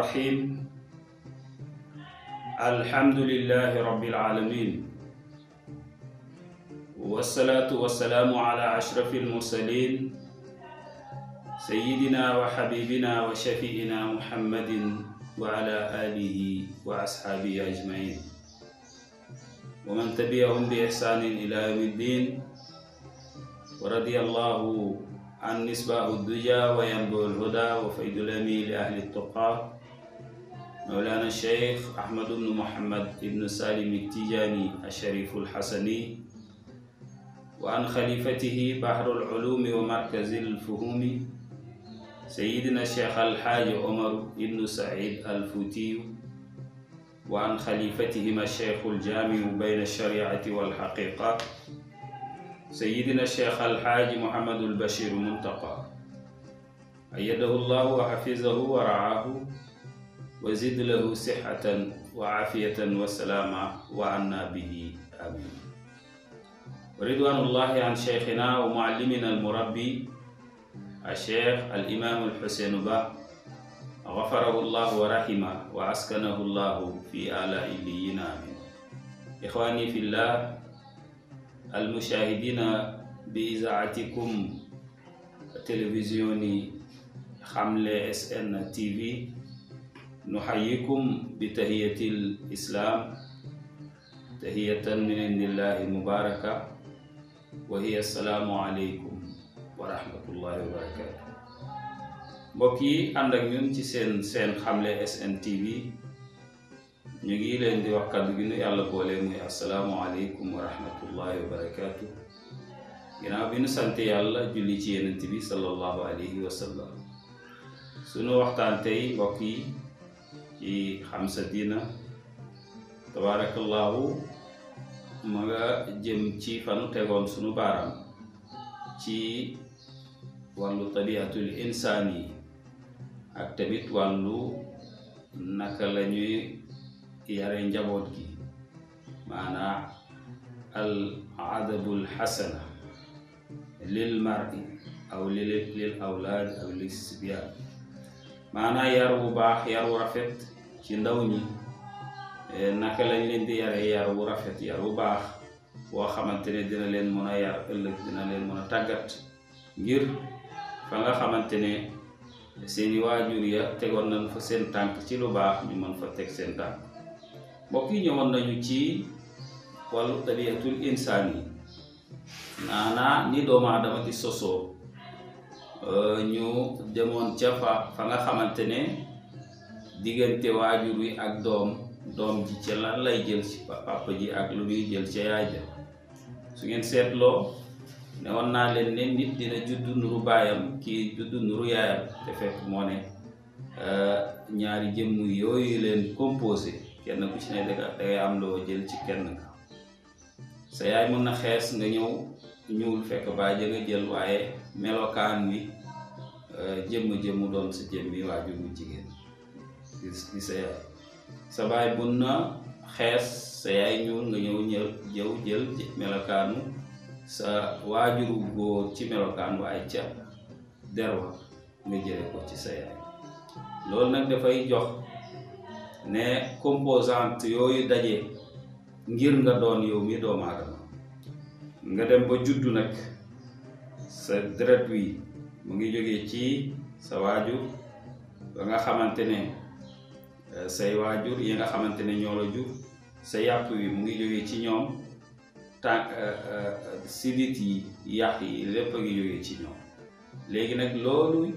الرحيم الحمد لله رب العالمين والصلاة والسلام على أشرف المرسلين سيدنا وحبيبنا وشفيئنا محمد وعلى آله وأصحابه أجمعين ومن تبعهم بإحسان إلى يوم الدين ورضي الله عن نسبة الدجى وينبوع الهدى وفيد الأمي لأهل التقى مولانا الشيخ أحمد بن محمد بن سالم التجاني الشريف الحسني وعن خليفته بحر العلوم ومركز الفهوم سيدنا الشيخ الحاج عمر بن سعيد الفوتي وعن خليفتهما الشيخ الجامع بين الشريعة والحقيقة سيدنا الشيخ الحاج محمد البشير المنتقى أيده الله وحفظه ورعاه وزد له صحة وعافية وسلامة وعنا به آمين. ورضوان الله عن شيخنا ومعلمنا المربي الشيخ الإمام الحسين با غفره الله ورحمه وأسكنه الله في آلاء الليين آمين. إخواني في الله المشاهدين بإذاعتكم تلفزيون حملة SN TV نحييكم بتحية الإسلام تحية من عند الله المباركة وهي السلام عليكم ورحمة الله وبركاته. mbokk yi ànd ak ñun ci seen xamle SN TV ñu ngi leen di wax kàddu gi nu yàlla boole muy assalaamu aleykum wa rahmatullahi wa barakaatu. ginnaaw bi nu sant yàlla julli ci yenent bi sallallahu alayhi wa sallam. sunu waxtaan tey mbokk yi ci xam sa diina tabarakallahu ma nga jëm ci fanu tegoon sunu baaraam ci wàllu tabiatul insaani ak tamit wàllu naka la ñuy yare njaboot gi maanaa al adabul xasana lil mar'i aw lil awlaad aw lil sibyaan maanaa yar bu baax yar wu rafet ci ndaw ñi naka lañ leen di yare yar wu rafet yar bu baax boo xamante ne dina leen mën a yar ëllëg dina leen mën a tàggat ngir fa nga xamante ne seeni waajur ya tegoon nañ fa seen tànk ci lu baax ñu mën fa teg seen tànk. mbokk yi ñëwoon nañu ci wàllu tabiatul insaan yi naanaa ni doomu aadama di sosoo ñu demoon ca fa nga xamante ne diggante waajur wi ak doom ji ca lan lay jël ci papa ji ak lu muy jël ca yaay ja. su ngeen seetloo ne woon naa leen ne nit dina juddu nuru baayam kii juddu nuru yaayam te fekk moo ne ñaari jëmm yooyu leen composé kenn ku ci ne dangay am loo jël ci kenn nga. sa yaay mën na xees nga ñëw ñuul fekk baay ja nga jël waaye melokaan wi jëmm doon sa jëmmi waajur bu jigéen di sa yaay. sa baay mën na xees sa yaay ñuul nga ñëw jël melokaanu sa waajuru góor ci melokaan waaye ca derwa nga jële ko ci sa yaay. loolu nag dafay jox ne composante yooyu daje ngir nga doon yow mi doomu aadama nga dem ba juddu nag sa deret wi mu ngi jógee ci sa waajur ba nga xamante ne say waajur yi nga xamante ne ñoo la jur sa yàpp wi mu ngi jógee ci ñoom sidit yi yàq yi lépp a ngi jógee ci ñoom. léegi nag loolu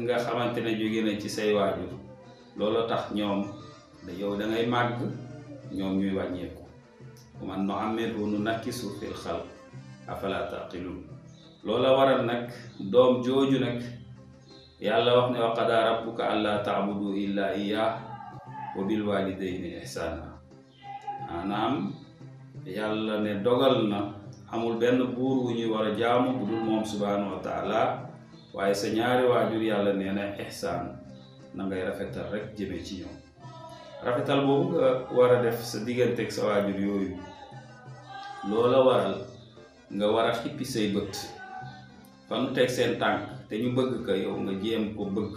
nga xamante ne jóge na ci say waajur loolu tax ñoom yow da ngay màgg ñoom ñuy wàññeeku. man nu'ammirhu nunakkisu fil xalq afala taqilun. loola waral nag doom jooju nag yàlla wax ne wa qadaa rabbuka allaa ta'budu illa iyyah wa bil walidayni ihsana. maanaam yàlla ne dogal na amul benn buur wu ñuy war a jaamu bu dul moom subhanahu wa taala waaye sa ñaari waajur yàlla nee na ihsaan na ngay rafetal rek jëme ci ñoom. rafetal boobu nga war a def sa digganteeg sa waajur yooyu loola waral nga war a xippi say bët fa nu teg seen tànk te ñu bëgg ko yow nga jéem ko bëgg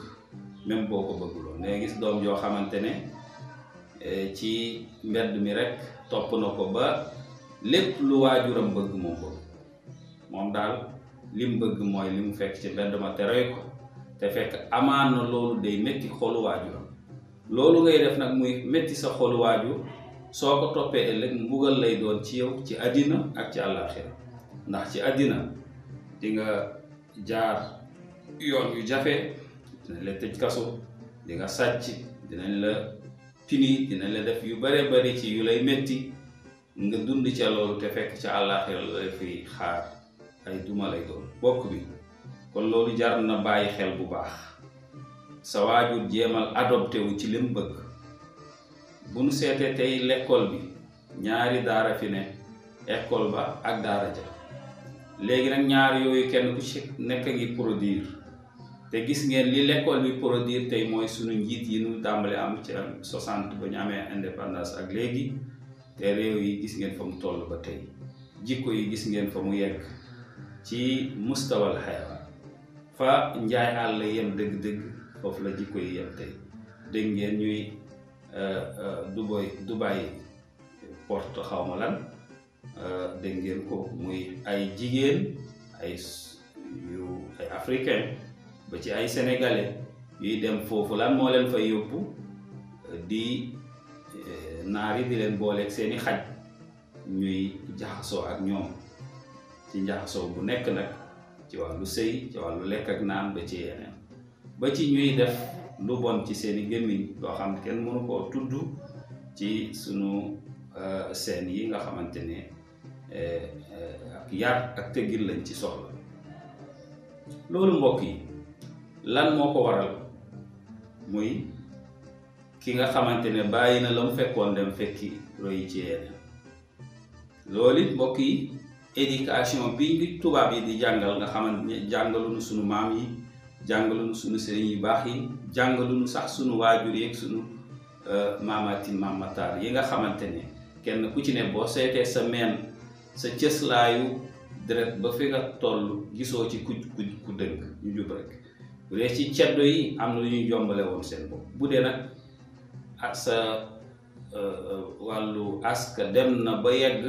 même boo ko bëgguloon ngay gis doom joo xamante ne ci mbedd mi rek topp na ko ba lépp lu waajuram bëgg moom daal lim bëgg mooy li mu fekk ci mbedd ma te roy ko te fekk amaan na loolu day métti xolu waajuram. loolu ngay def nag muy métti sa xolu waajur soo ko toppee ëllëg mbugal lay doon ci yow ci àddina ak ci àllaaxira ndax ci àddina di nga jaar yoon yu jafe, dinañ la tëj kaso, di nga sàcc, dinañ la pini, dinañ la def yu bare bari ci yu lay metti nga dund ca loolu te fekk ca àllaaxira la fi xaar ay duma lay doon. bokk bi kon loolu jar na bàyyi xel bu baax. sa waajur jéemal adopté wu ci lim bëgg. bu nu seetee tey l'école bi ñaari daara fi ne, école ba ak daara ja. léegi nag ñaar yooyu kenn ku ci nekk ngi produire te gis ngeen li l'école bi produire tey mooy sunu njiit yi nu tàmbale am ci 60 ba ñu amee indépendance ak léegi te réew yi gis ngeen fa mu toll ba tey. jikko yi gis ngeen fa mu yegg ci mustawal xayawaan fa njaay àll yem dëgg-dëgg foofu la jikko yi yem tey. dégg ngeen ñuy Dubai porte xawma lan dégg ngeen ko muy ay jigéen ay africain ba ci ay sénégalais yuy dem foofu lan moo leen fay yóbbu di naar yi di leen booleeg seeni xaj ñuy jaxasoo ak ñoom ci njaxasoo bu nekk nag ci wàllu sëy ci wàllu lekk ak naan ba ci yeneen ba ci ñuy def lu bon ci seeni gémmiñ loo xam kenn mënu koo tudd ci sunu seen yi nga xamante ne ak yar ak teggin lañ ci soxla. loolu mbokk yi lan moo ko waral muy ki nga xamante ne bàyyi na la mu fekkoon dem fekki royi ci yeneen. loolu it mbokk yi éducation bi tubaab yi di jàngal nga xamante ne jàngaluñu sunu maam yi, jàngaluñu sunu sëriñ yu baax yi, jàngaluñu sax sunu waajur yeeg sunu maamaati maamataar yi nga xamante ne kenn ku ci ne boo seetee sa meen sa cëslaayu deret ba fi nga toll gisoo ci ku dëng ñu jub rek. bu dee ci ceddo yi am na lu ñuy jombale woon seen bopp. bu dee nag ak sa wàllu aska dem na ba yegg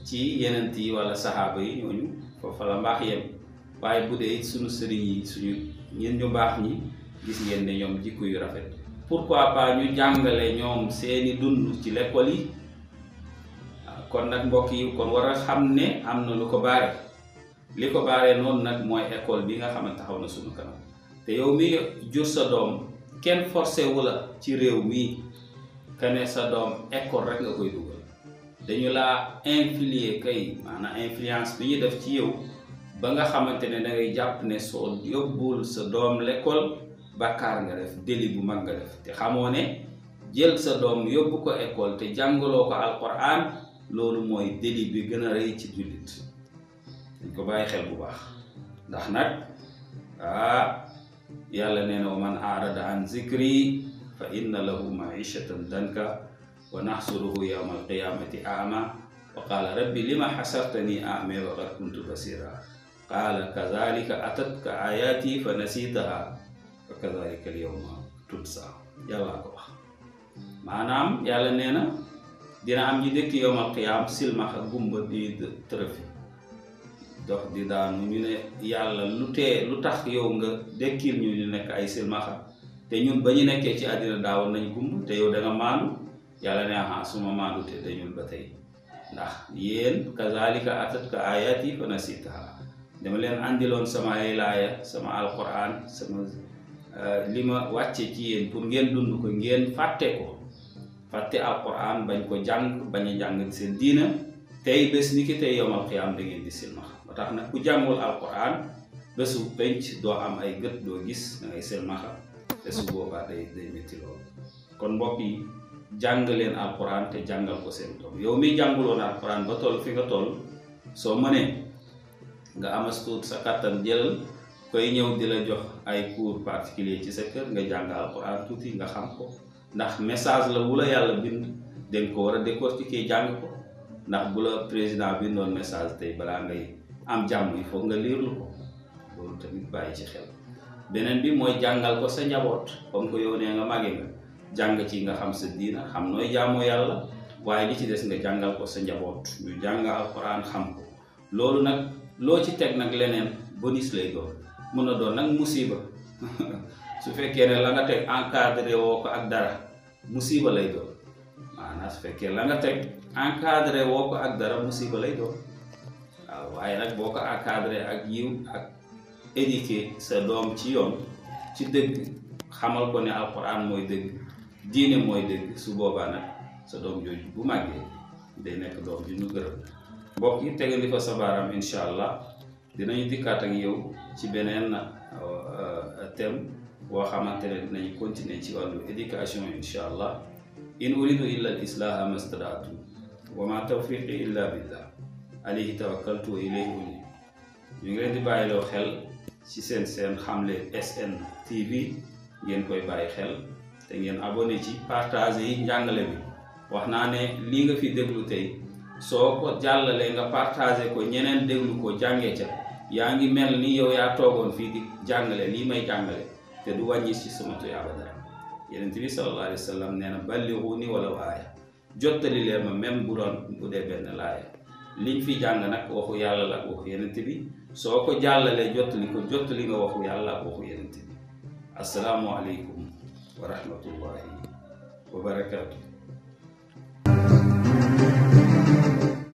ci yenent yi wala saxaaba yi, ñooñu foofa la mbaax yem. waaye bu dee sunu sëriñ yi suñu ñun ñu baax ñi gis ngeen ne ñoom jikko yu rafet. pourquoi pas ñu jàngale ñoom seeni dund ci l'école yi. kon nag mbokk yi kon war a xam ne am na lu ko baare. li ko baaree noonu nag mooy école bi nga xamante taxaw na sunu kanam te yow mi jur sa doom kenn forcé wu la ci réew mi ka ne sa doom école rek nga koy dugal. dañu laa influer kay maanaam influence bi ñu def ci yow ba nga xamante ne da ngay jàpp ne soo yóbbul sa doom l'école bàkkaar nga def, délit bu mag nga def. te xamoo ne jël sa doom yóbbu ko école te jàngaloo ko alquran loolu mooy délit bi gën a rëy ci jullit. dañ ko bàyyi xel bu baax ndax nag yàlla nee na wa man aarada an zikri fa inna lahu maishatan danka wa naxsuruhu yawma alqiyamati ama wa qaala rabbi lima xasartani a'ma wa qad kuntu basira qaala kadhalika atatka ayati fa nasitaha fa kadhalika alyawma tunsa. yàlla ko wax. maanaam yàlla nee na dina am ñi dëkk yawmal qiyaam silmaxa gumba di tërëfi dox di daanu ñu ne yàlla lu tax yow nga dekkil ñu nekk ay silmaxa te ñun ba ñu nekkee ci àddina daawoon nañ gumb te yow da nga maandu. yàlla ne suma maandu te dañul ba tey ndax yéen kazalika atatka ayati fa nasitaha. dama leen andiloon sama ay laaya sama alquran sama li ma wàcce ci yéen pour ngeen dund ko ngeen fàtte ko. fàtte alquran bañ ko jàng bañ a jàng seen diina tey bés ni ki tey yowmal qiyaam da ngeen di silmaxa. ba tax nag ku jàngul alquran bésu penc doo am ay gët doo gis da ngay silmaxa te su boobaa day métti loolu. kon mbokk yi jàng leen alquran te jàngal ko seen doom. yow mi jànguloon alquran ba toll fi nga toll soo mënee nga amas tuut sa kàttan jëlal koy ñëw di la jox ay cours particulier ci sa kër nga jàng alquran tuuti nga xam ko. ndax message la wu la yàlla bind den ko war a décortiquer jàng ko. ndax bu la président bindoon message tey balaa ngay am jàmm il faut nga liirlu ko. loolu tamit bàyyi ci xel. beneen bi mooy jàngal ko sa njaboot comme que yow nee nga màgge nga jàng ci nga xam sa diina xam nooy jaamoo yàlla waaye li ci des nga jàngal ko sa njaboot ñu jàng alquran xam ko loolu nag loo ci teg nag leneen bonus lay doon mën na doon nag musiba su fekkee ne la nga teg encadré woo ko ak dara musiba lay doon maanaam su fekkee la nga teg encadré woo ko ak dara musiba lay doon waaw waaye nag boo ko encadré ak yiw ak éduquer sa doom ci yoon ci dëgg xamal ko ne alquran mooy dëgg diine mooy dëgg su boobaa nag sa doom jooju bu màggee day nekk doom ju ñu gërëm mbokk yi tegandi fa sa baaraam incha allah dinañu dikkaat ak yow ci beneen thème boo xamante ne dinañu continuer ci wàllu éducation incha allah in uridu illa al islaha ma stadaatu wa ma tawfiqi illa billah alayhi tawakkaltu wa ilayhi unib ñu ngi leen di bàyyiloo xel ci seen xamle SN TV ngeen koy bàyyi xel te ngeen abonné ci partage yi njàngale bi wax naa ne lii nga fi déglu tey soo ko jàllalee nga partagé ko ñeneen déglu ko jàngee ca yaa ngi mel ni yow yaa toogoon fii di jàngale lii may jàngale te du wàññi ci sama tuyaaba dara Yonent bi sallallahu alayhi wa sallam nee na ballighuni walaw aaya jottali leen ma même bu dee benn laaya liñ fi jàng nag waxu yàlla la ak waxu Yonent bi soo ko jàllalee jottali nga waxu yàlla ak waxu Yonent bi assalaamu aleykum wa rahmatullahi wa barakaatu.